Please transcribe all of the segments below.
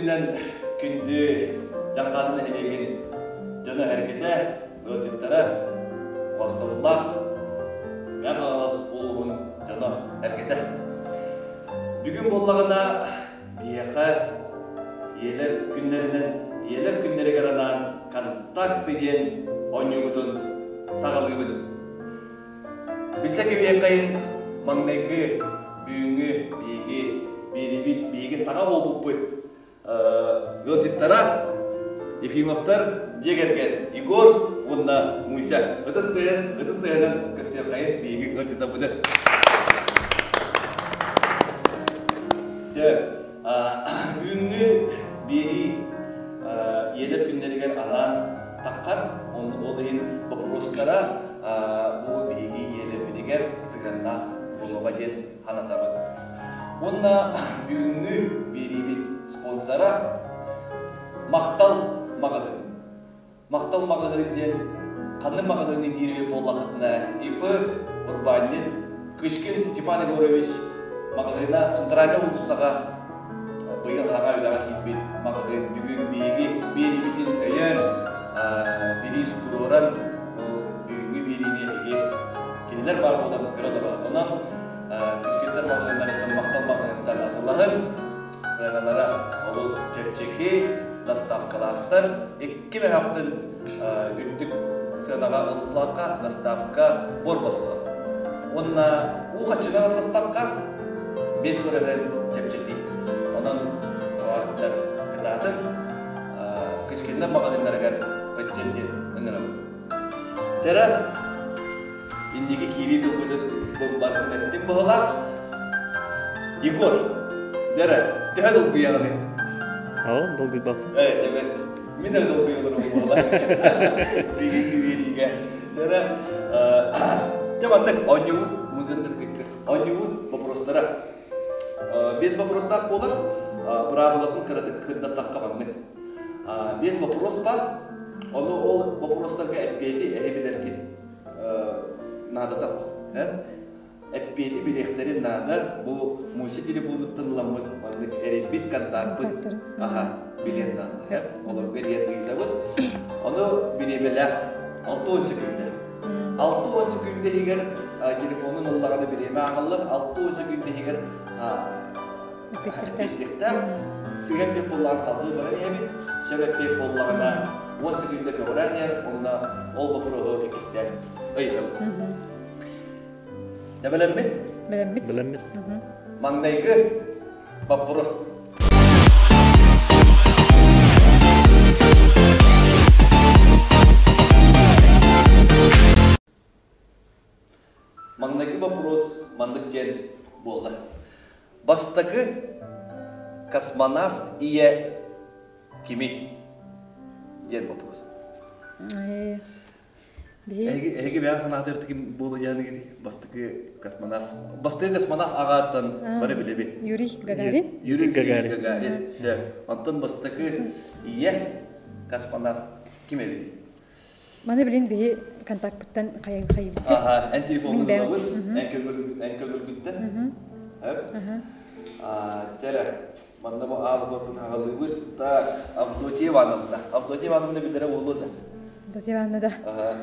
күнүнэн күндү Дьаҥхааны нэһилиэгин дьоно-сэргэтэ, ыалдьыттара, убастабыллаах Мэҥэ Хаҥалас улууһун дьоно-сэргэтэ. Бүгүн буоллаҕына биһиэхэ ийэлэр күннэринэн ийэлэр күннэригэр анаан «Контакты» диэн оонньуубутун саҕалыыбыт. Билсэ кэбиэххэйин маҥнайгы бүгүҥҥү биһиги биэрибит биһиги саҥа буолбуппут ыалдьыттара Ефимовтар дьиэ кэргэн Егор уонна Муся ытыс тыаһын ытыс тыаһынан көрсүөххэйин биһиги ыалдьыттарбытын. Сөп. Бүгүҥҥү биэрии ийэлэр күннэригэр анаан таххар, ол иһин боппуруостара бу биһиги ийэлэрбитигэр сыһыаннаах буолуоҕа диэн санатабыт. Уонна бүгүҥҥү биэриибит спонсора Махтал маҕаһыын. Махтал маҕаһыын диэн ханнык маҕаһыыны диир буоллахытына ИП урбаанньыт Кычкин Степан Егорович маҕаһыына Центральнай уулуссаҕа быйыл хаҥа үлэҕэ киирбит маҕаһыын бүгүн биһиги биэриибитин өйөөн бириис туруоран бу бүгүҥҥү биэриини эһиги кинилэр баар буолан көрө олороҕут. Онон Кычкинтар маҕаһыыннарыттан махтал маҕаһыынтан атылаһын сыаналара олус чэпчэки, доставкалаахтар. Икки мөһөхтөн үрдүк сыанаҕа ылыллахха доставка бор-босхо. Уонна уу хаччынан атыластахха 5% чэпчэтии. Онон табаарыстар кытаатын Кычкиннар маҕаһыыннарыгар сылдьын диэн ыҥырабын. Тера инники киирии тылбытын барытын эттим быһылаах. Егор, Дера, төһө долгуйаҕыный? Оо, долгуйбаппын. Ээ, дьэбэт. Мин эрэ долгуйа олоробун буолла. Бүгүҥҥү биэриигэ. Дьэрэ, дьэ маннык оонньуубут, музыканы кытта оонньуубут вопростара. Без вопростаах буолар, быраабылатын кыратык кырдаттахха маннык. Без вопрос баар, ону ол вопростарга эппиэти эһи билэргит наадата суох. Эппиэти билиэхтэрин наада. Бу Муся телефонуттан ыламмыт маннык эрийбит контакпыт аха билиэн наада. Олорго эрийэн ыйытабыт. Ону бириэмэлээх 60 секүндэ. 60 секүндэ иһигэр телефонун ыллаҕына бириэмэ ааҕыллар. 60 секүндэ иһигэр эппиэттиэхтээх. Сыһа эппиэт буоллаҕына салгыы баран иһэбит. Сөп эппиэт буоллаҕына 10 секүндэ көҕүрээн иһэр. Онно ол боппуруоһу иккистээн ыйытабыт. Дьэ бэлэммит? Бэлэммит. Бэлэммит. Маҥнайгы боппуруос. Маҥнайгы боппуруос маннык диэн буолла. Бастакы космонавт ийэ кимий? диэн боппуруос. Эһиги эһиги бэйэҕэ санаатыгар ким буолуо диэхиниги бастакы космонавт бастакы космонавт аҕааттан бары билэбит. Юрий Гагарин. Юрий Гагарин. Гагарин. Сөп. Онтон бастакы ийэ космонавт ким эбитий? Маны билин биһи контакпыттан хайын хайыбыт. Аха, эн телефоҥҥун ылабыт, эн көмөл эн көмөлгүттэн. Терэ, Манна бу аабылларбын аҕалыыбыт. Так, Авдотья Ивановна. Авдотья Ивановна билэрэ буолуо да? Авдотья Ивановна да. Аха.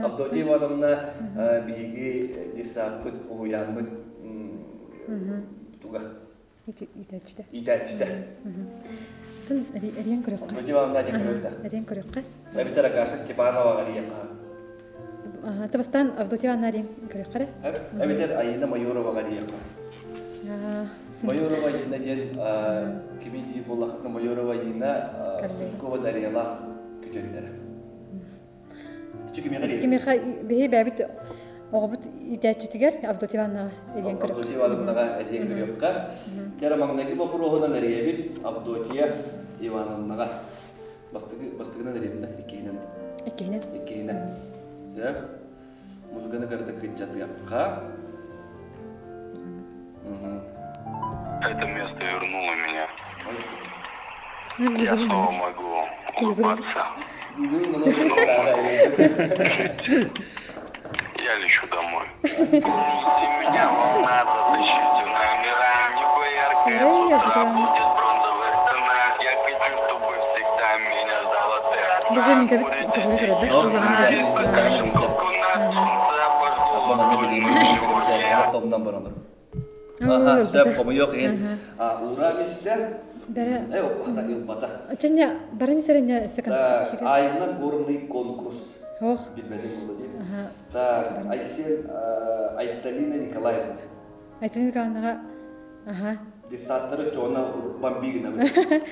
Авдотья Ивановна биһиги детсадпыт, уһуйааммыт туга? Иитээччитэ. Иитээччитэ. Тын эриэн көрөххө. Авдотья Ивановна диэн көрүөхтэ. Эриэн көрөххө. Эбитэр Агаша Степанова эриэххэ. Ата бастаан Авдотья Ивановна диэн көрүөххэ эрэ. Эбэтэр Айыына Майороваҕа диэххэ. Майорова Айыына диэн кими дии буоллаххытына Майорова Айыына Стручкова Дарьялаах күтүөттэрэ. Түчү кимиэхэ диэн? Кимиэхэ биһи бэйэбит оҕобут иитээччитигэр Авдотья Ивановнаҕа эрийэн көрүөххэ. Авдотья Ивановнаҕа эрийэн көрүөххэ. Кэрэ маҥнайгы боппуруоһунан эрийэбит Авдотья Ивановнаҕа. Бастакы, бастакынан эриэм да, иккиһинэн. Иккиһинэн. Иккиһинэн. Сөп. Музыканы кытта кыччатыахха. Это место вернуло меня. Я снова могу улыбаться. Я лечу домой. Помните меня, волна затащите номера. Небо яркое, с утра будет бронзовых тонах. Бу же митэбит тоҕо турар Тор Томнан баралар. Аха, сөп хомуйуох иһин. Ура мистер. Бәрэ. Э, оппата илбата. Чэнне баран сэрэнне сөкөн. Так, Айна горный конкурс. Ох. Билбэтим буолла дии. Так, Айсен Айталина Николаевна. Айталина Николаевнаҕа аха. Десанттары чоона бомбигина.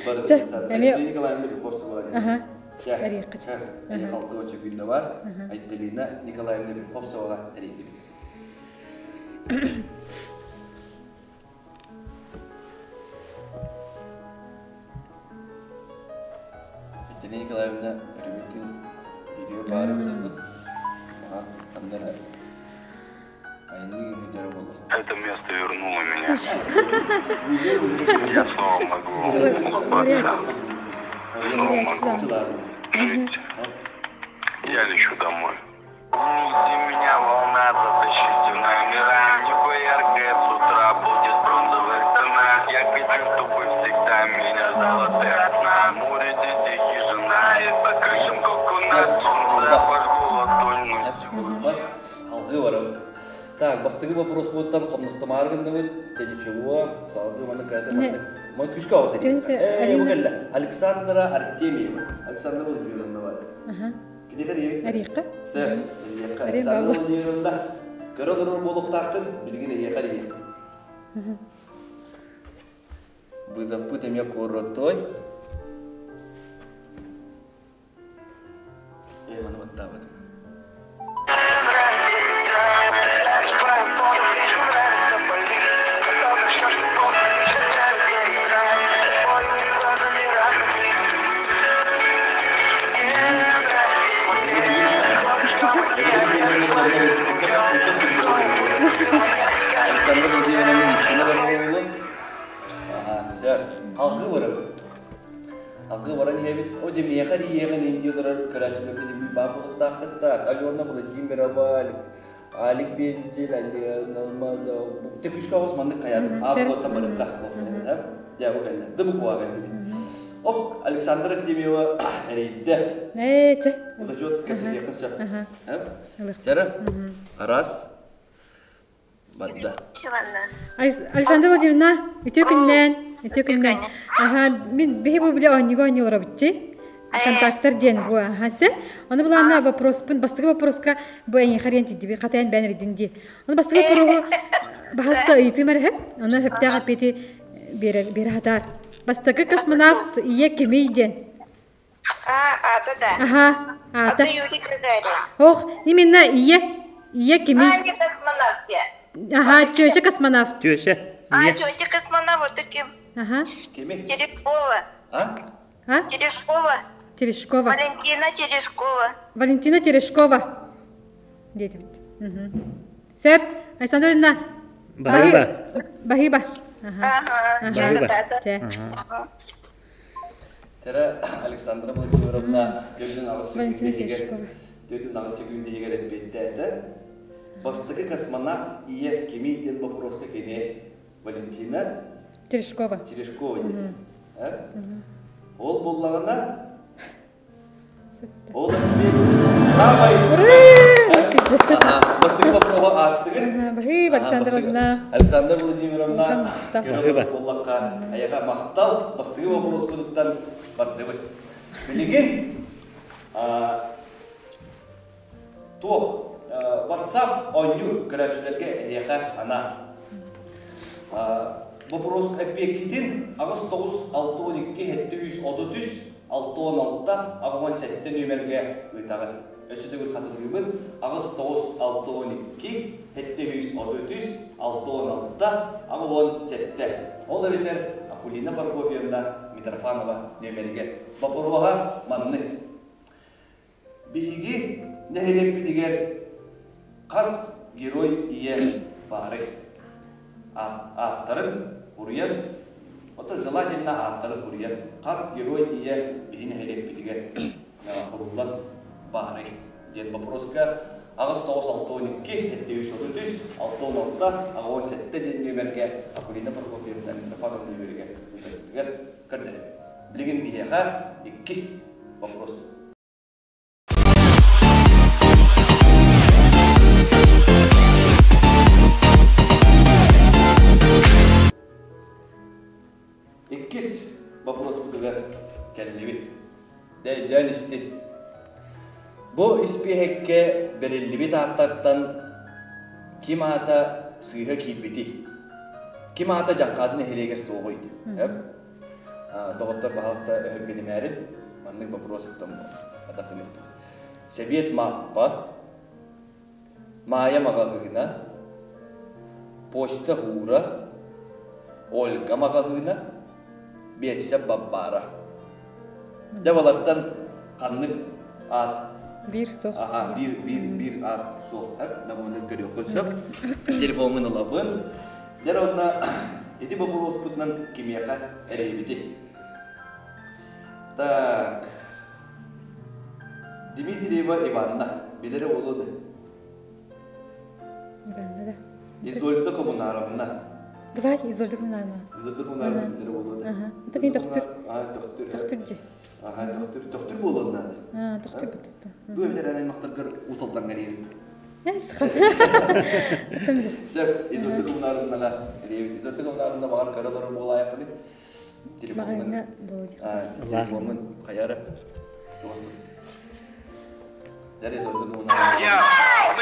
Бары десант. Айталина Николаевна Биховцева. Аха. Эриэххэ. Эри халты чөкүндэ бар. Айталина Николаевна Биховцеваҕа эрийдибит. Айталина Николаевна өрөбүл күн диитигэр баары бытырбыт. Ханна эрэ Это место вернуло меня. Я снова могу улыбаться. Снова могу жить. Я лечу домой. Унеси меня, волна, затащите в номера. Небо яркое с утра будет в бронзовых тонах. Я хочу, чтобы всегда меня ждала ты одна. Море, дети, хижина, и по крышам коконат. Солнце обожгло ладонь, но Алгы барабыт. Так, бастыгы вопрос буоттан хамнастамаары гынныбыт, те ничего, салгы маны кайда маннык. Мой күшкө оҕус Э, бу кэллэ. Александра Артемьева. Александра Владимировна бар. Киниэхэ диэбит. Ариэххэ. Сөп. Эриэххэ. Александра Владимировна. Көрө олорор буолуохтааххын, билигин эйиэхэ эриэхпит. Вызовпут эмиэ коротой. Ээ, маны баттаабат. Александра Владимировна истинэ барар Аха, сөп. Халгыы барабыт. Алгыы баран иһэбит, о дьэ миэхэ эрийиэҕин иһин дии олорор көрөөччүлэрбит иһин баар буолуохтааххыт так, Алена Владимирова, Алик Бензель, Алена Те күшкэ оҕус маннык хайаатым, аап куоттан барыкка Дьэ бу кэллэ, ды буква кэллибит. Ок, Александра Артемьева эрийдэ. Ээ, чэ. Зачет кэпсэтиэххин сөп. Чара, раз, Барда. Александра Владимировна, үтүө күннээн, үтүө күннээн. Аха, мин биһи бу биле оонньууга оонньуу олоробутчи. Контакттар диэн бу аха се. Ону булаанна вопроспун бастакы вопроска бу эйиэхэ диэн тидиби хатайан бээн эридин дии. Ону бастакы вопроһу баһаста ыйытыым эрэ хэп. Ону хөптөөх эппиэти биэрэр биэрэ хатаар. Бастакы космонавт ийэ кимий диэн. А, аата да. Аха, аата. Ата Юрий Гагарин. Ох, именно ийэ. Ийэ кимий? А, не космонавт я. Аха, чүөчэ космонавт. Түөшэ. А, Ийэ. тетя космонавт, вот таким. Аха. Кими? Терешкова. А? А? Терешкова. Терешкова. Валентина Терешкова. Валентина Терешкова. Диэтибит. Сөп. Александра Ильина. Баһыыба. Баһыыба. Аха. Ага. Баһыыба. Чэ. Тера Александра Владимировна төрдүн аҕыс Валентина секүндэ иһигэр Терешкова. төрдүн аҕыс секүндэ иһигэр эппиэттээтэ. Бастакы космонавт ийэ кимий диэн боппуруоска кини Валентина Терешкова. Терешкова диэтэ. Ол буоллаҕына Ол эппиэт саамай бастакы боппуруоһу аастыгын. Баһыыба Александровна. Александра Владимировна көрө буоллахха айаҕа махтал бастакы боппуруоспутуттан бардыбыт. Билигин туох WhatsApp оонньуур көрөөччүлэргэ эһиэхэ анаан. Боппуруос эппиэккитин 8 9 6 12 733 66 87 нүөмэргэ ыытаҕыт. Өссө төгүл хатылыыбын 8 9 6 12 733 66 87. Ол эбэтэр Акулина Прокофьевна Митрофанова нүөмэригэр. Боппуруоһа маннык. Биһиги нэһилиэкпитигэр хас герой ийэ баарый? Ааттарын уруйан, ото желательно ааттарын уруйан, хас герой ийэ биһи нэһилиэкпитигэр уруллан баарый? диэн вопроска 8 9 6 12 733 6 16 87 диэн нүөмэргэ Акулина Прокопьевна Митрофанова нүөмэригэр ыытаргытыгар көрдөһөбүт. Билигин биһиэхэ иккис вопрос. Кэллибит. Дэ өйдөөн истин. Бу испииһэккэ бэриллибит ааттартан ким аата сыыһа киирбитий? Ким аата Дьаҥхаады нэһилиэгэр суоҕуй диэн. Доҕоттор баһаалыста өһүргэнимээрин маннык вопрос атахтаныахпыт. Сэбиэт Мааппа, Маайа маҕаһыына, Почта Һуура, Ольга маҕаһыына, Биэссэ Баббаара. Дьэ балартан ханнык аат Биир суох. Аха, биир биир биир аат суох. Намыны көрүөххүн сөп. Телефоҥҥун ылабын. Дьэ онно ити боппуруоспутунан кимиэхэ эрийбитий? Так. Дмитриева Иванна. Билэрэ буолуо да? Иванна да. Изольда Коммунаровна. Давай, Изольда Коммунаровна. Изольда Коммунаровна билэрэ буолуо да? Ага. Это не доктор. А, доктор. Доктор дии. Ага, доктор. Доктор буолуон наада. А, доктор бутта. Бу эбэтэр эн аймахтаргар уталлан эрийэбит. Сөп, Изольда Коммунаровнаҕа эрийэбит. Изольда Коммунаровна баҕар көрө олорор буолаайаххыный? Телефоҥҥун телефоҥҥун хайа чугас тут. Мы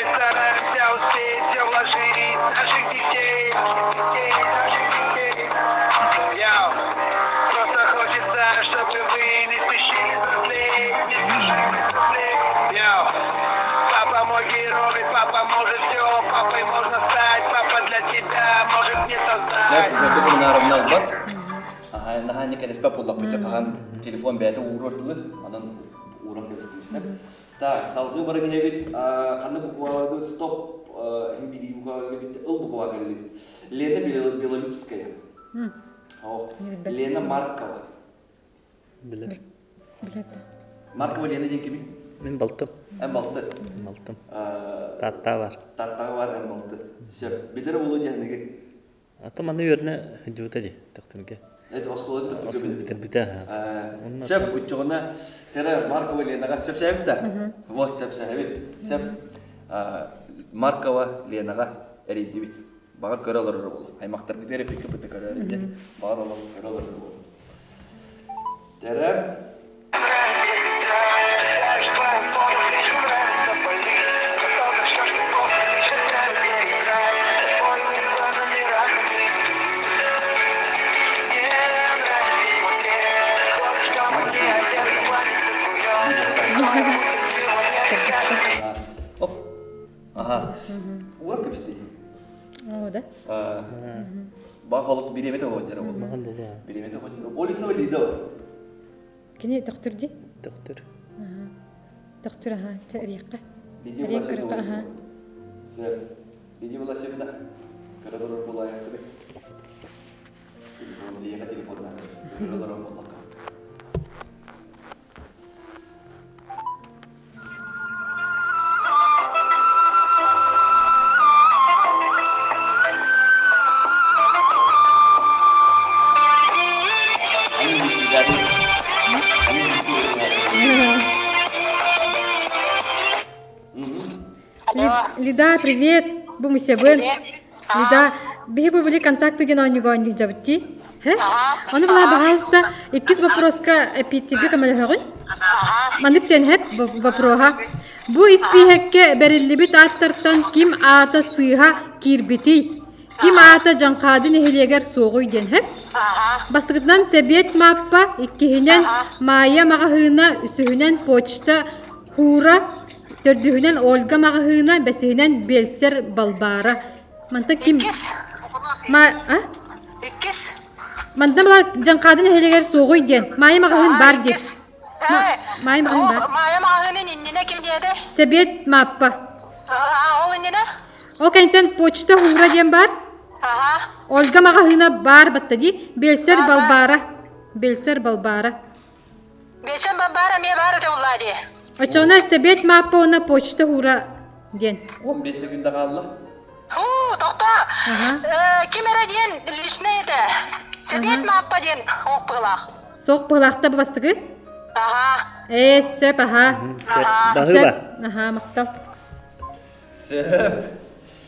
стараемся успеть все вложить наших детей, детей, наших детей. Яу, просто хочется, чтобы вы не спешили взрослеть, не спешили взрослеть. Яу, папа мой герой, папа может все, папой можно стать, папа для тебя может не создать. Сөп, Изольда Коммунаровна ылбат. Наһаа не кэрэспэ буоллахпыт хаһан телефон бэйэтэ ууруор дылы, онон ууран кэбиспит. Так, салгыы баран иһэбит. Ханна букваларбыт стоп иһин билии буква кэллибит, ыл буква кэллибит. Лена Белолюбская. Лена Маркова. Билэр. Билэр да. Маркова Лена диэн кими? Мин балтым. Эн балты. Балтым. Тааттаа бар. Тааттаҕа бар эн балты. Сөп. Билэр буолуо диэхниги. Ата манна үөрэнэ сылдьыбыта дии Төхтүргэ. Это оскуоланы Төхтүргэ бүтэрбитэ. Сөп, уччоҕуна Тера Маркова Ленаҕа сөпсөһөбүт да? Вот сөпсөһөбүт. Сөп. Маркова Ленаҕа эрийдибит. Баҕар көрө олорор буолуо. Аймахтарбытыгар эппиккэ быта көрөр ити. Баҕар олох көрө олорор буолуо. Тера Аха. Ууран кэбистий. Оо, да. Баа холук бириэмэтэ оһуоддара буолла. Бириэмэтэ оһуоддара. Олиса Лида. Кини төхтүр дии? Төхтүр. Төхтүр аха. Чэ, эриэххэ. Лидия Власевна. Аха. Лидия Власевна. Көрө булаайахтыгы. Телефон, лиэхэ телефонна. Көрө боллакка. Лида, привет! Бу Мусябын. Лида, биһи бу били контакты диэн оонньууга оонньуу дьабытти. Ону была баһаалыста иккис вопроска эпииттиргэ көмөлөһөҕүн. Маннык дьэнһэп вопроһа. Бу испииһэккэ бэриллибит ааттартан ким аата сыыһа киирбитий? Ким аата Дьаҥхаады нэһилиэгэр суоҕуй диэнһэп. Бастакытынан Сэбиэт Мааппа, иккиһинэн Майя маҕаһыына, үсүһүнэн Почта Һуура, төрдүһүнэн Ольга маҕаһыына, бэсиһинэн Биэлсэр Балбаара. Мантан ким? Иккис. Ма а? Иккис. Мантан була Дьаҥхаады нэһилиэгэр суоҕуй диэн. Маайа маҕаһыын баар диэн. Иккис. Ээ, Маайа маҕаһыын баар. Маайа маҕаһыынын иннинэ ким диэтэй? Сэбиэт Мааппа. Аа, ол иннинэ? Ол кэнниттэн Почта Һуура диэн баар. Аха. Ольга маҕаһыына баар батта дии. Биэлсэр Балбаара. Биэлсэр Балбаара. Биэсэн баар эмиэ баар этэ буллаа дии. Оччоҕуна Сэбиэт Мааппа уонна Почта Һуура диэн. 15 секунда хаалла. Уу, тохтоо. Ким эрэ диэн личный этэ. Сэбиэт Мааппа диэн оох быһылаах. Суох быһылаахта бу бастакы? Аха. Ээ, сөп, аха. Сөп. Баһыыба. Аха, махтал. Сөп.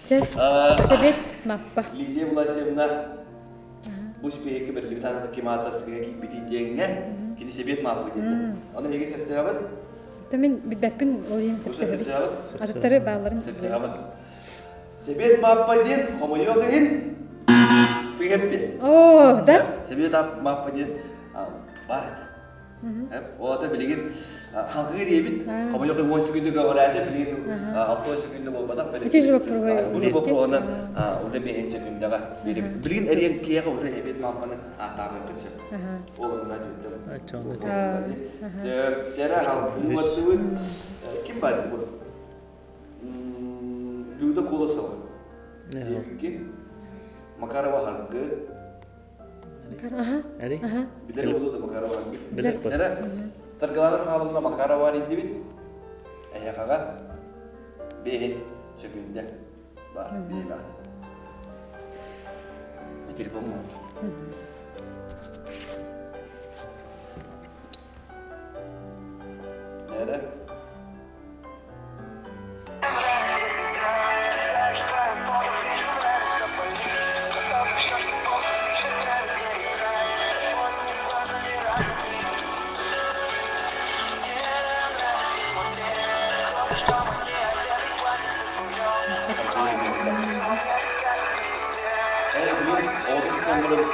Чэ, Сэбиэт Мааппа. Лидия Власьевна бу спиһиккэ бэриллибит аата ким аата сыһа киирбитий диэҥҥэ. Кини сэбиэт мааппы диэтэ. Аны эһиги сөпсөһөҕүт? Та мин билбэппин ол иһин сөпсөһөбүт. Атыттары баалларын сөпсөһөҕүт. Сэбиэт мааппа диэн хомойуох иһин сыһыппи. Оо, да? Сэбиэт мааппа диэн бар этэ. Ота билигин халгыыр иэбит. Хомойуох иһин 10 секунда көҕүрээтэ билигин 6 секунда буолбатах. Ити же вопрос. Бу вопроһунан уже 5 секундаға беребит. Билигин эриэн киэҕэ уже эбит мааппаны ааттаабыппын сөп. Ол онура түттем. Сөптөрө халгыы Ким бар бу? Люда Колосова. Ким? Макарова Харгы. Эри? Билер буолуо да Макарова Харгы. Билер. Нere? Саргылана Михайловна Макарова диндибит. Эһэхаҕа бэһин сөкүндэ бар бириэмэ. Телефон бар. Нere? Э, бүгүн оҕотун соннорун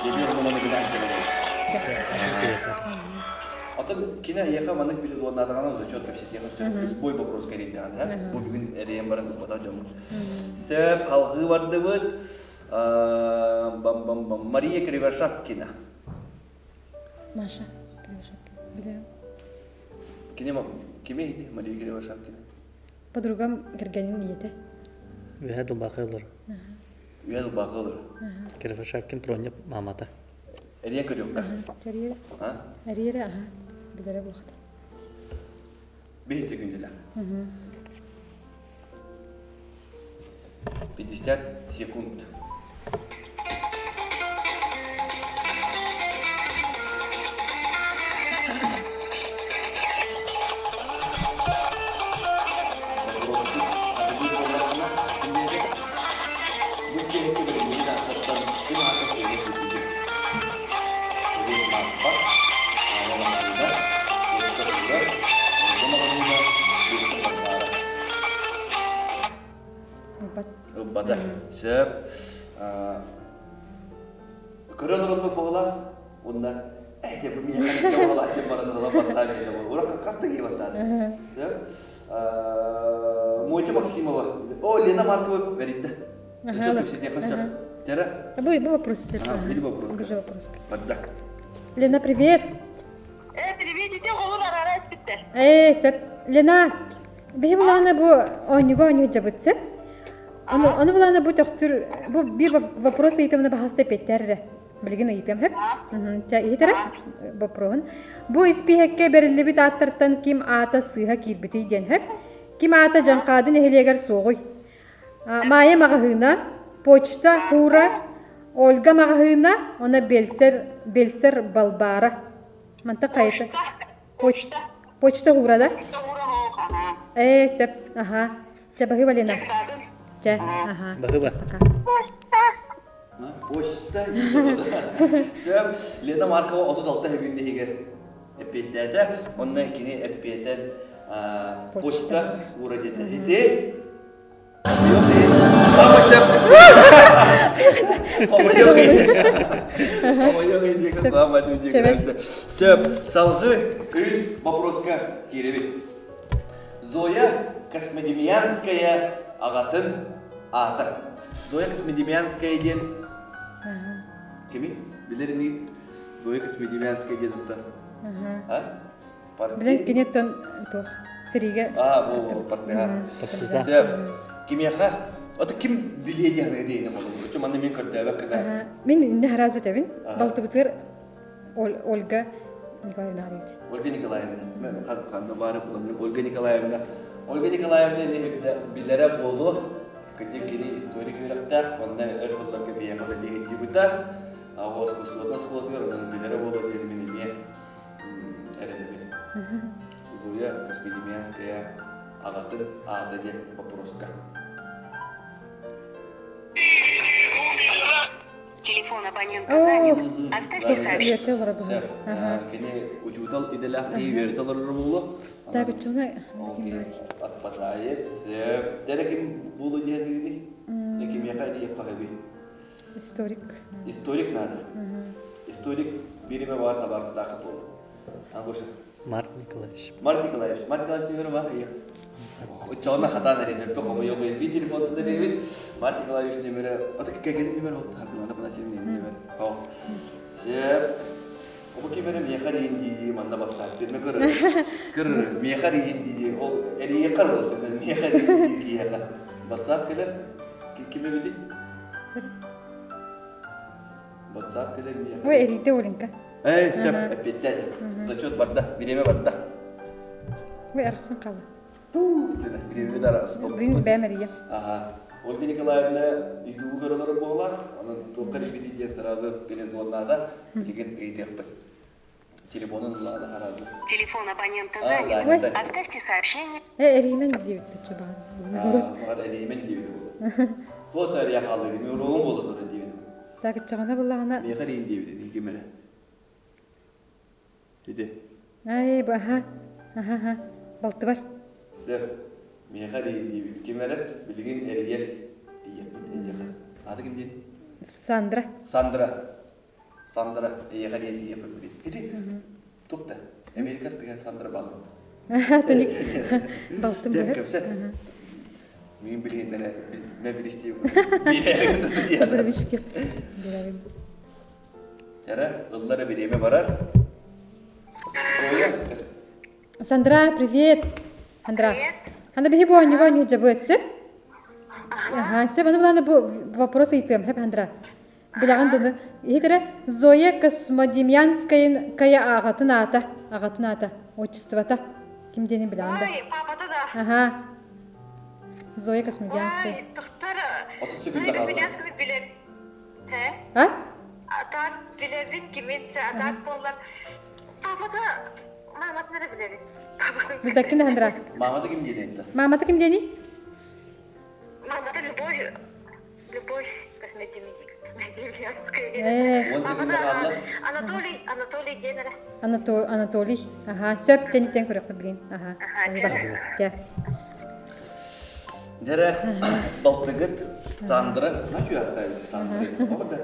geliyorum ona гынан кэлэн. Атын кини эйиэхэ маннык били зоннаатаҕына зачет кэпсэтиэхэ сөп. Бой вопрос кэрийдэҕин, Бу бүгүн эрийэн баран ылбатах дьоммут. Сөп, халҕыы бардыбыт. Бам-бам-бам. Мария Кривошапкина. Маша Кривошапкина. Билэм. Кини кими ити Мария Кривошапкина? Подругам кэргэнин ийэтэ. Үөһэ дулбаахы ылыр. Үөһэ дулбаахы ылыр. Кривошапкин Проня мамата. Эрийэ көрүөххэ. Эрийэ. Эрийэрэ аха. Билэрэ буолуохта. Биир секундэлээх. 50 секунд. Вопросты атылыы буоллаххына, син Бу испииһэккэ бэлэмнэнии ааттартан ким аата сыыйа киирбитий? Сэбиэт Мааппа, Аайа Маҕаһыына, Куоска Уура, Ольга Маҕаһыына, Биэсэ Балбаара. Ылбат. Ылбата. Сөп. Көрө олороннор буолар уонна ээ бу миэхэ буолар диэн баран ыла баттаа миэнэ буолар. Ура хас да киһи баттаата. Сөп. Мотя Максимова. О, Лена Маркова бэринде. Бу бу вопрос. Бу вопрос. Бу вопрос. Барда. Лена, привет. Э, привет, ити оҕолор арара эппиттэр. Э, сөп. Лена, биһи булаана бу оонньуга оонньуу дьабытсы. Аны аны булаана бу төхтүр бу бир вопрос ыйытымына баһаста эппиттэр эрэ. Билигин ыйытыам хөп. Ча иһитэрэ вопроһун. Бу испииһэккэ бэриллибит ааттартан ким аата сыыһа киирбитий диэн хөп. Ким аата Дьаҥхаады нэһилиэгэр суоҕуй? Майя маҕаһыына, почта Хура, Ольга маҕаһыына, она Бельсер, Бельсер Балбаара. Манта хайата? Почта. Почта Хура да? Почта Хура ага. Э, сөп, аха. Чэ, баһыыба, Лена. Чэ, аха. Баһыыба. Пока. Почта. Сөп, Лена Маркова 36 күн иһигэр эппиэттээтэ. Онно кини эппиэтэн почта Хура диэтэ. Ити Сөп, салгыы үс вопроска киирэбит. Зоя Космодемьянская аҕатын аата. Зоя Космодемьянская диэн кими? Билэр инигит? Зоя Космодемьянская диэн оттон. А? Билэн киниттэн туох сэриигэ Аа, бу партыһа. Сөп. Кимиэхэ? Ото ким билиэ диэн диэни холобур. Чу манна мин көрдөөбөк гына. Мин инне хараза тэбин. Балтыбытыгар Ольга Николаевна арыйт. Ольга Николаевна. Мен ханна баары буламмын. Ольга Николаевна. Ольга Николаевна билэрэ буолуо. Кырдьык кини историк үөрэхтээх, онно өр сылларга биһиэхэ үлэлии сылдьыбыта. Оскуолатын оскуолатыгар онон билэрэ буолуо диэн мин эмиэ эрэнэбин. Зоя Космодемьянская аҕатын аата диэн боппуруоска. Телефон. Оо, үөрэтэ олоро Сөп. Кини учуутал идэлээх киһи үөрэтэ олорор буолуо. Так, оччоҕуна Ол киһи отпадает. Сөп. Дьэ ким буолу диэн Кимиэхэ диэххэ сөбүй? Историк. Историк надо. Историк бириме бар табаарыстаах буолу. Ангуша. Март Николаевич. Март Николаевич. Март Николаевич нүмерэ бар ыйык. Оччоҕуна хатаан эрэ хомойуох би телефонтан эрэбит. Март Николаевич нүмерэ. Аты кэгин нүмер от харгылана бына сен нүмер. Хох. Сеп. Обу кимере миэхэ рийин дии манна бассаап тирме көрөр. Көрөр миэхэ рийин дии ол эрийе кар болсун миэхэ рийин дии киһиэхэ. Ватсап кэлэр ким эбитий? Ватсап кэлэр миэхэ. Ой, эрийдэ Оленька. Эй, сөп, эппиэттээтэ. Зачет барда, бириэмэ барда. Ой, арахсан хаалла. Туу, сена, бириэмэ дара стоп. Бүгүн бэйэм эрийем. Ага. Ольга Николаевна ютубу көрөлөрө буолар. Онон туохха репетит диэн сразу перезвоннаата. Билигин ыйытыахпыт. Телефонун ылаада хараады. Телефон абонента А, занят. занято. Оставьте сообщение. Э, эриймен диэбит чабаан. Баҕар эриймен диэбит буолуо. Туот эрийэ хааллар, ми уруогум буола турар диэбит. Так, оччоҕуна буллаҕына. Миэхэ эрийин диэбит, ким эрэ. Ити. Ай, бу аха. Аха, аха. Балтыбар. Сөп. Миэхэ эрийин диэбит. Ким эрэ билигин эрийэн тиийэппит эйиэхэ. Аата ким диэн? Сандра. Сандра. Сандра эйиэхэ эрийэн тиийэппит билигин. Ити. Туох да? Америка тыга Сандра балын. Балтым быһыр. Көпсө. Мин билигиннэрэ мэ билистии. Бишке. Тара, ыллара бириэмэ барар. Зоя, Сандра, привет. Сандра. Анда биһи бу оонньууга оонньуу дьабыатсы. Ага, сеп аны буланы бу вопрос ыйтыам, хеп Андра. Билэҕин дуну. Иһитэрэ Зоя Космодемьянская кая аҕатын аата, аҕатын аата, отчествота. Ким диэни билэҕин да. Ой, папата да. Ага. Зоя Космодемьянская. Ой, тохтор. 30 секунда Зоя хаалла. Космодемьянская билэр. He? А? Атаат билэбин кимин атаат буоллар. Папата маматын эрэ билэбин. Билбэккин да Андра. Мамата ким диэн айтта? Мамата ким диэний? Мамата Любовь Любовь Космодемьянская. Э, 10 секунда хаалла. Анатолий Анатолий диэн эрэ. Анатолий. Ага, сөп тэнитэн көрөхпүт билин. Ага. Ага. Дэрэ балтыгыт Сандра, начу аттайбыт Сандра. Оҕо да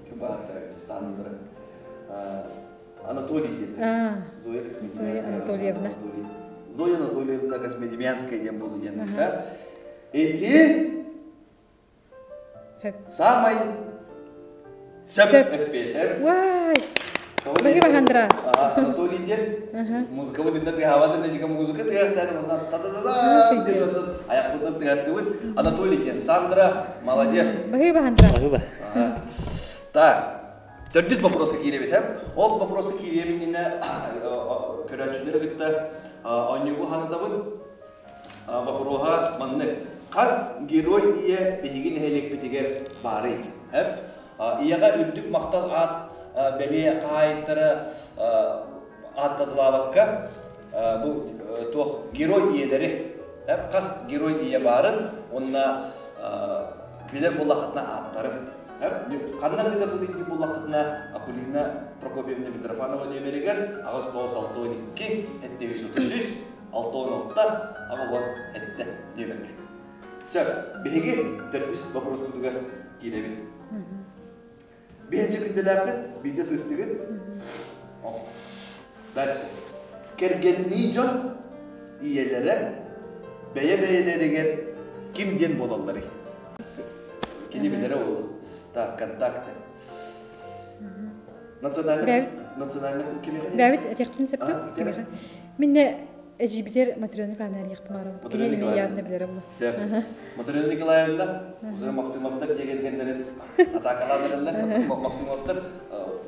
Чуба аттайбыт Сандра. Анатолий диэтэ. Зоя Зоя Анатольевна. Зоя Анатольевна Космодемьянская диэн буолу диэн да. Эти самай сөп эппиэтэр. Вай! Баһыба Хандра. Анатолий диэн музыкабыт инна тыаһаабат инна дьигэ музыка тыаһаттан онна та-та-та-та диэн онтон аяқпытынан тыаһаттыбыт. Анатолий диэн Сандра молодец. Баһыба Хандра. Баһыба. Так. Төрдүс вопроска киирэбит хэп. Ол вопроска киириэбин көрөөччүлэри кытта оонньуугу ханатабын. Вопроһа маннык. Хас герой ийэ биһиги нэһилиэкпитигэр баарый? Хэп. Ийэҕэ үрдүк махтал аат бэлиэ хаһаайыттара ааттатылаабакка бу туох герой ийэлэри хэп хас герой ийэ баарын уонна билэр буоллаххытына ааттарын Ханна ыытарбыт дии буллаххытына Акулина Прокопьевна Митрофанова нүөмэригэр 8962 733 66 87 нүөмэргэ. Сөп, биһиги төрдүс боппуруоспутугар киирэбит. Биһин секүндэлээххит, биирдэ сыстыгыт. Дальше. Кэргэннии дьон ийэлэрэ бэйэ-бэйэлэригэр ким диэн буолалларый? Кини билэрэ уолу. Так, контакты. Национальный национальный кимиэхэ? Бэбит этиэхпин сөптүк кимиэхэ. Минне эдьиийбитигэр Матрена Николаевна эрийэхпин баҕарабын. Кини эмиэ явно билэрэ буолла. Матрена Николаевна уже Максимовтар дьиэ кэргэннэрин атаакалаан эрэллэр. Максимовтар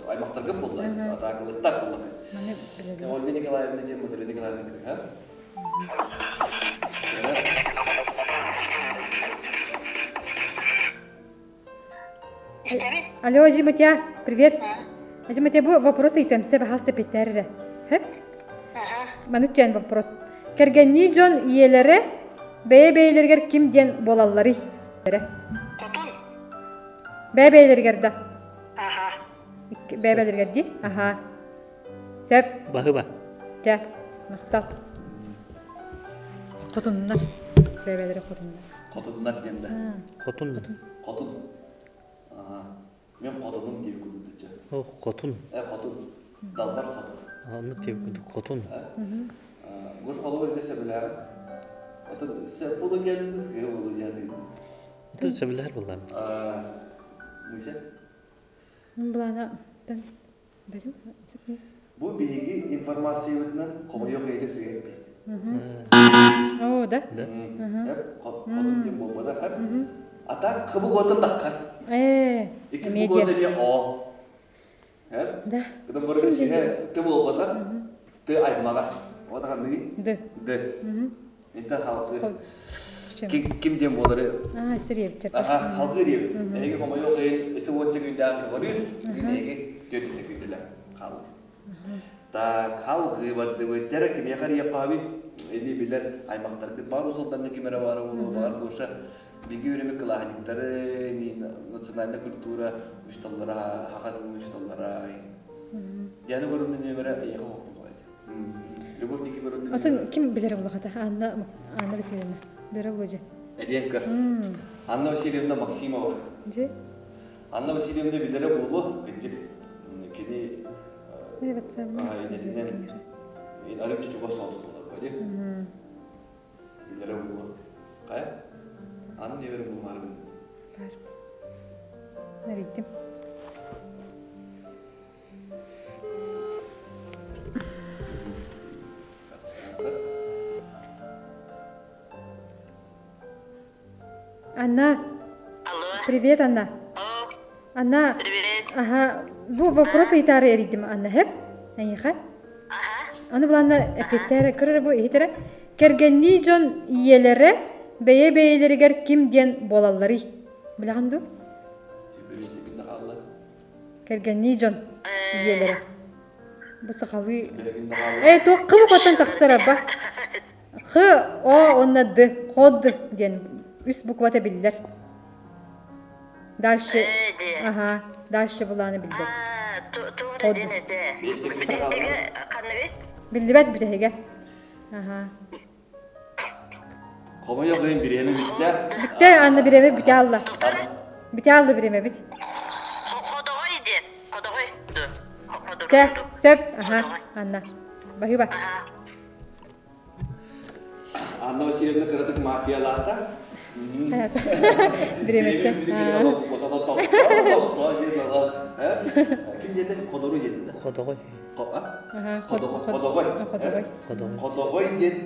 аймахтарга буолла, атаакалыктар буолла. Ольга Николаевна диэн Матрена Николаевна кыыһа. Алло, Жиматя, привет. Жиматя, бу вопрос ыйтамсы баһаста питтер эрэ. Хэп? Маны чен вопрос. Кэргэннии дьон ийэлэрэ бэйэ-бэйэлэригэр ким диэн буолалларый? Хотун. Бэйэ-бэйэлэригэр да. Бэйэ-бэйэлэригэр дии. Аха. Сөп. Баһыба. Чэ, махтал. Хотуннар. Бэйэ-бэйэлэрэ хотуннар. Хотуннар диэн да. Хотун. Хотун. Мен хотунум диэби кудутучча. О, хотун. Э, хотун. Далбар хотун. Оннук диэби кудук хотун. Гош холобур inde сөбүлэҕин. Отон сөп болу диэн сыа болу диэн. Отон сөбүлэһэр буоллаам. Муся. Былаана Бу биһиги информациябытынан хомойуох ийэтэ сыа эппит. Оо, да? Да. Хотун диэн буолбатах. А так хыбы гуотан таххар. Ээ, Иккис бу эмиэ оо. Да. Кытын бары сиһэ ты буолбатах, ты аймаҕа. Ота ханныгый? Ды. Ды. Интен халкы. Ким диэн буолары? Аа, сириэбит. Аха, халгы диэбит. Эһиги хомойуох иһин өссө уонча күндээх көҕөрүүр, бүгүн эһиги төрдүтэ күндүлэр хаалла. Так, халгыы бардыбыт. Дьэрэ кимиэхэ эрийэххэ Ини билэр аймахтаргыт баар усулданна ким эрэ баара буолуо, баар Гоша биги үөрэммит кылааһынньыктары, национальная культура учууталлара, саха тылын учууталлара. Диана Горовна нүөмэрэ эйиэхэ хоһуппун Любовь Никифоровна. Отон ким билэр булахата? Анна Анна Васильевна. Билэр буолуо Эдиэн көр. Анна Васильевна Максимова. Дьэ. Анна Васильевна билэрэ буолуо, кырдьык. Кини инэтинэн арыычча чугас соҕус буолар бали. Билэрэ буолуо. Хайа? Анна небере булмааргын. Бар. Нарыйдым. Анна. Алло. Привет, Анна. Анна. Привет. Ага. Бу вопрос ыйтаары эрийдим, Анна, хэп? Эйиэхэ? Ага. Аны буланна эппиттээр көрөр бу иһитэрэ. Кэргэннии дьон ийэлэрэ бэйэ-бэйэлэригэр ким диэн буолалларый? Билэҕин дуу? Кэргэннии дьон ийэлэрэ. Бу сахалыы... Э, туох кым хотон тахсар аба? Х, О уонна Д, ход диэн үс буквата биллэр. Дальше, ага, дальше булааны билбэт. Ход. Биллибэт бүтэһигэ. Ага. Хомойуох иһин бириэмэ бүттэ. Бүттэ, Анна бириэмэ бүтэ алла. Бүтэ алла бириэмэбит. Ходоҕой диэн. Ходоҕой. Чэ, сөп. Аха, Анна. Баһыыба. Анна Васильевна кыратык мафиялаата. Бириэмэттэн. Ким диэтин? Ходору диэтин да? Ходоҕой. Ходоҕой. Ходоҕой. Ходоҕой диэн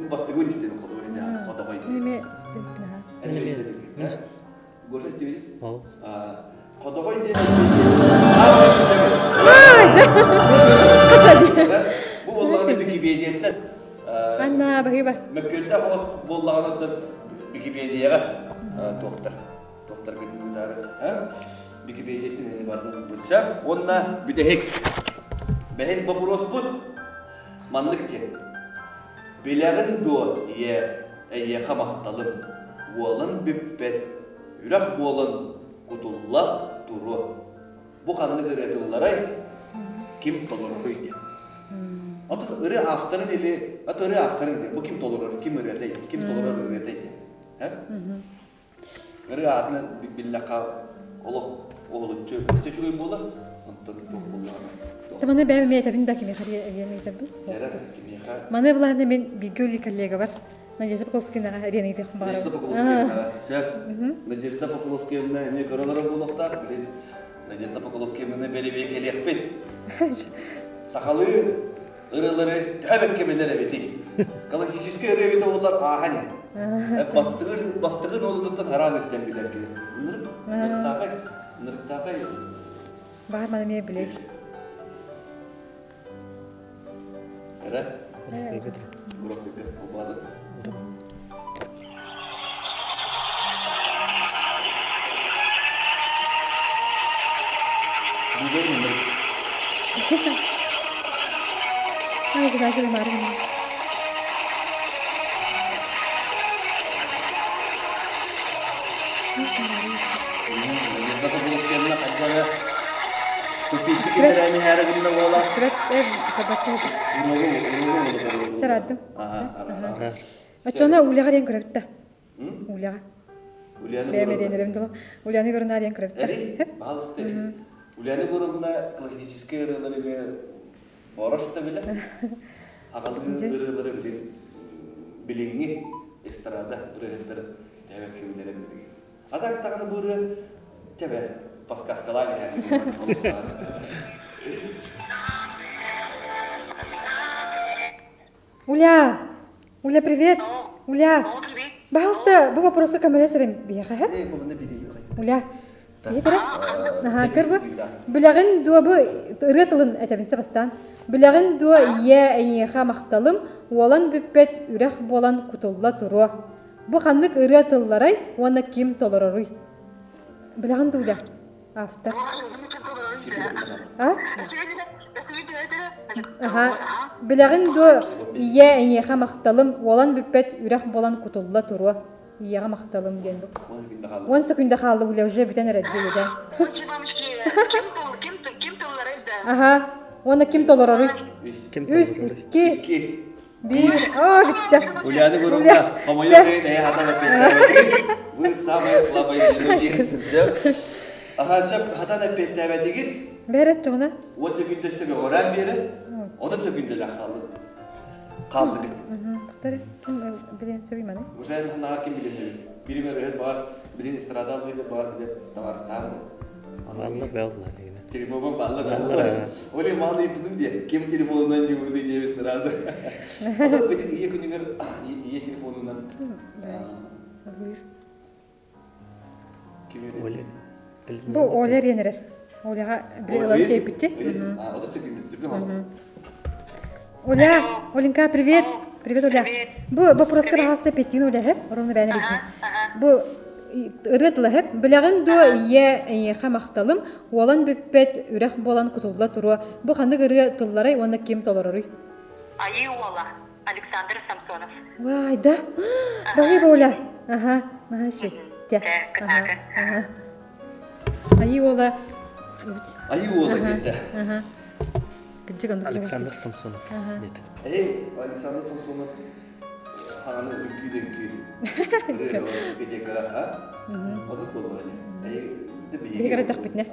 бастыгын истэбин ходоҕой диэн ходоҕой диэн. Неме Гоша истибит? Ходоҕой диэн Бу буоллаҕына Википедияттан Анна баһыыба. Мөккүөрдээх олох буоллаҕына Википедияҕа туохтар туохтарга тыытаары Википедияттан ини бардым бутса уонна бүтэһик бэһис боппуруоспут маннык диэн билэҕин дуо ийэ эйиэхэ махталым уолан бүппэт үрэх буолан кутулла туруо бу ханнык ырыатылларай ким толороруй диэн Отон ырыа авторын или ат ырыа авторын или бу ким толорор ким ырыатай ким толорор ырыатай диэн Ырыа аатынан биллэххэ олох уһулуччу өссө үчүгэй буолар, онтон туох буоллаҕына. Маны бэйэм эмиэ этэбин да кимиэхэ эриэн ыйытарбын. Дьэрэ кимиэхэ? Маны былаана мин бииргэ үлэлиир коллегабар Надежда Покловскаянаҕа эриэн ыйытыахпын баҕарабын. Надежда Покловскаянаҕа сөп. Надежда Покловскаяна эмиэ көрө олорор буолуохтаах. Надежда Покловскаяны бэлэбиэ кэлиэхпит. Сахалыы ырыалары төһө бэккэ билэр эбитий? Классическай ырыа эбитэ буоллар ааһан иһэр. Бастыгыр, бастыгын уолутуттан араас истэн билэр кини. Ынырык, ынырыктаахай, ынырыктаахай. Баар маны эмиэ билэр. Эрэ? Громкойга холбаадын. Бузовын ынырык. Ай, жинайтын барым. Надежда Павловская хайдара тупикки киллэрээми һээре гынна буола. Уруогу уруогу Сарадым. Оччоно Уляҕа диэн көрөбүт да. Уляҕа. Уляны Бэйэм дылы. Уляны көрүнаа диэн көрөбүт да. Пожалуйста. Уляны Горовна классическай ырыалары эме орош да билэр. Аҕалыы ырыалары билин билиҥҥи эстрада ырыаһыттарын тэбэккэ билэрэ билигин. А так даҕаны бу ырыа тэбэ подсказкалаан иһэр. Уля! Уля, привет! Уля! Пожалуйста, бу вопросу көмөлөс эрэ биһиэхэ, һэ? Уля, иһит эрэ. Аһаа, көр бу. Билэҕин дуо бу ырыа тылын этэбин бастаан. Билэҕин дуо ийэ эйиэхэ махталым, уолан бүппэт үрэх буолан кутулла туруо. Бу ханнык ырыа тылларай уонна ким толороруй? Билэҕин дуо, Уля? Автор. А? Аха. Билэҕин дуо, ийэ эйиэхэ махталым, уолан бүппэт үрэх буолан кутулла туруо. Ийэҕэ махталым диэн бу. Уон секунда хаалла Уля уже бүтэн эрэр диэбитэ. Аха. Уонна ким толороруй? Ким Үс, толороруй? икки, биир. Оо, бүттэ. Уляны Гуровна, хомойуох иһин эйэ хатан эппиэттээбэтигит. Вы самая слабая звено действуйте. Аха, сөп хатан эппиэттээбэтигит. Бэрет чоҕуна. Уон сөкүндэссе көҕөрөн биэрэр. Отут сөкүндэлэх хаалды. Хаалдыгыт. Тахтары ким билиэн сөбүй маны? Уже ханаҕа ким билин сөбүй? Бирим өрөһөт баар, билин эстрада алыыда баар билер табаарыстаан бу. Балла белла дегене. Телефоным балла балла. Оли маны ыйыппытым дии. Ким телефонунан ньуурду диэбит сразу. Ото кытык ийэ күнүгэр ийэ телефонунан Оля. Бу Оля эрэр. Оляҕа билэн кейпитти. Ото сөкүндү Оля, Оленька, привет. Привет, Оля. Бу вопроска баһаста петтин Оля хэп, ровно бэйэн ритми. Бу ырыа тыла хэп. Билэҕин дуо ийэ эйиэхэ махталым, уолан бүппэт, үрэх буолан кутулла туруо. Бу ханнык ырыа тылларай уонна ким толороруй? Айыы уола Александр Самсонов. Вай, да? Баһыйба, Оля. Ага, ага, ши. Те. Ага, ага. Айыы уола. Айыы уола диэтэ. Ага. Кыджык оннук. Александр Самсонов. Нет. Эй, Александр Самсонов хаҕаны үҥкүү да үҥкүү. Дискотекаҕа, а? Оннук буолла ини. Эй, Биһиги кырадахпытына.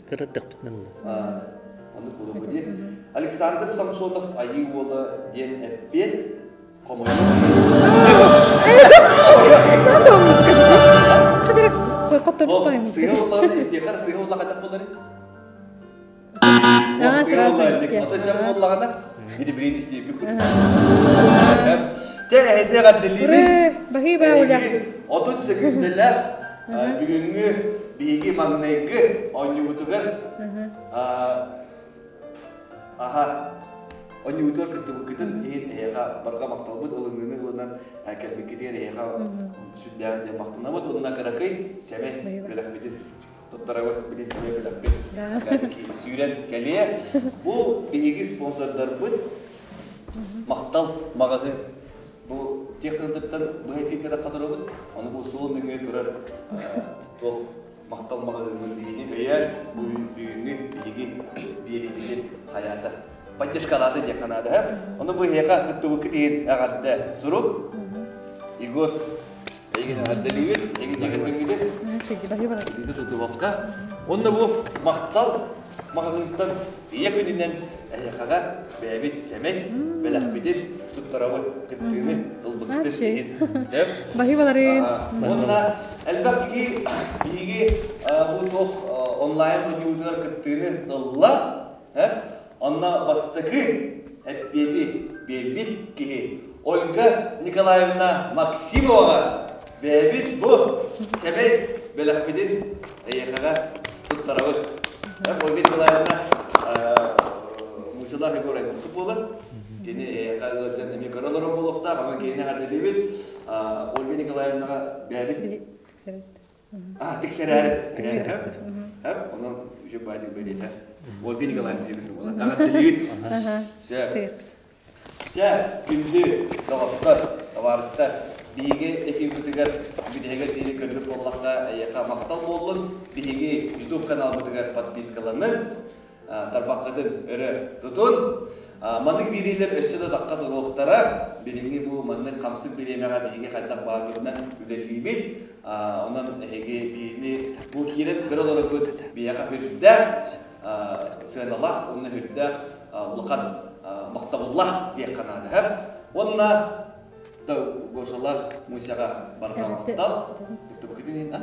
Кырадахпытына буолла. Оннук буолуо дии. Александр Самсонов Айыы уола диэн эппиэт хомойуу. Сыһа улаҕаны истиэхэр сыһа улаҕа болары. Сыһа улаҕаны. Ото сен буоллаҕына ити билин истиэппит. Те эһэдэ гаддилибит. Баһыыба Оля. 30 секүндэлээх бүгүҥҥү биһиги маҥнайгы оонньуубутугар аха оонньуубутугар кыттыбыккытын иһин эһиэхэ барҕа махталбыт ылыныыны ылынан кэлбиккитигэр эһиэхэ сүрдээҕин диэн махтанабыт уонна кыракый сэмэй бэлэхпитин туттарабыт били сэмэй бэлэхпит сүүрэн кэлиэ бу биһиги спонсордарбыт махтал маҕаһыын бу техцентртан быһа эфиргэ тахха ону бу суол нөҥүө турар туох махтал маҕаһыыммыт биһини өйөөн бу бүгүҥҥү биһиги биэриибитин хайаата поддержкалаата диэххэ наада ону бу эһиэхэ кыттыбыккыт иһин эҕэрдэ сурук Егор эйигин эҕэрдэлиибит эйигин дьиэ кэргэҥҥитин тутубакка уонна бу махтал маҕаһыынтан ийэ күнүнэн эһиэхэҕэ бэйэбит сэмэй бэлэхпитин туттарабыт кыттыыны ылбыккытын иһин сөп Баһыыбаларын. Уонна элбэх киһи биһиги бу туох онлайн оонньуубутугар кыттыыны ылла. Онно бастакы эппиэти биэрбит киһи Ольга Николаевна Максимоваҕа бэйэбит бу сэмэй бэлэхпитин эйиэхэҕэ туттарабыт. Ольга Николаевна Мучалаах Егор аймахпыт буолар. Кини эйиэхэ ыалдьан эмиэ көрө олорор буолуохтаах, онон кинини эҕэрдэлиибит. Ольга Николаевнаҕа бэйэбит А, тиксэрээри. Тиксэрээри. Онон үчүгэй баайдык бэлиэтэ. Ольга Николаевна диэбит буолар. Эҕэрдэлиибит. Сөп. Чэ, күндү доҕоттор, табаарыстар. Биһиги эфирбытыгар бүтэһигэр диэри көрбүт буоллахха, эйиэхэ махтал буоллун. Биһиги YouTube каналбытыгар подпискаланын, тарбаххытын өрө тутун. Маннык биэриилэр өссө да тахха туруохтара. Билиҥҥи бу маннык хамсык бириэмэҕэ биһиги хайдах баарбытынан үлэлиибит. Онон эһиги биһини бу киирэн көрө олороргут биһиэхэ үрдээх сыаналаах уонна үрдээх улахан махтабыллаах диэххэ наада. Уонна Гошалаах Мусяҕа барҕа махтал. Кыттыбыкытын иһин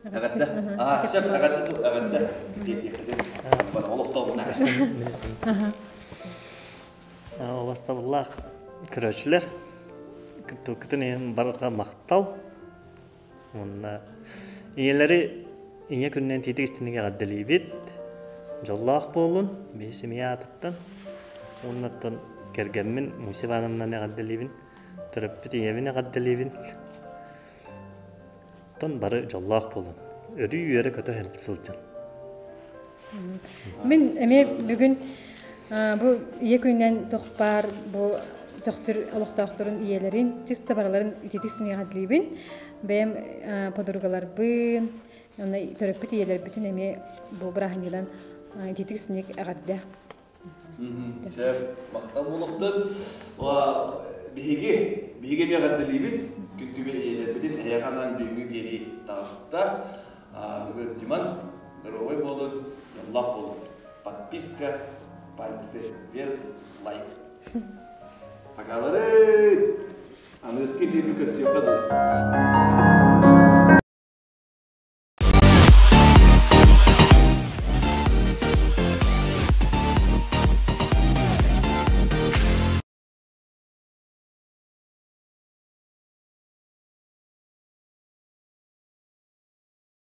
Эҕэрдэ. Аа, сөп, эҕэрдэ тыл, эҕэрдэ. Диэххитин. Бар олохтообуна. Оластабыллаах көрөөччүлэр, кыттыбыккытын иһин барҕа махтал. Уонна ийэлэри ийэ күнүнэн тиитик истиҥник эҕэрдэлиибит. Дьоллоох буолун, биһи семья аатыттан. Уоннаттан кэргэммин Муся Ивановнаны эҕэрдэлиибин, төрөппүт ийэбин эҕэрдэлиибин. Оттон бары дьоллоох буолун. Өрүү үөрэ-көтө сылдьын. Мин эмиэ бүгүн бу ийэ күнүнэн тохпаар бу төхтүр олохтоохторун ийэлэрин, чисто барыларын ититик синиэҕэдлиибин. Бэйэм подругаларбын, уонна төрөппүт ийэлэрбитин эмиэ бу бырааһынньыгынан ититик синик эҕэрдэ. Сөп, махтал буолуохтун. Биһиги, биһиги эмиэ эҕэрдэлиибит. Күн күбэй ийэлэрбитин эһиэхэ анаан бүгүҥҥү биэрии таҕыста. Диман, здоровый буолун, дьоллоох буолун. Подписка, пальцы вверх, лайк. Пока-лары! Аныгыскы эфиргэ көрсүөххэ дылы.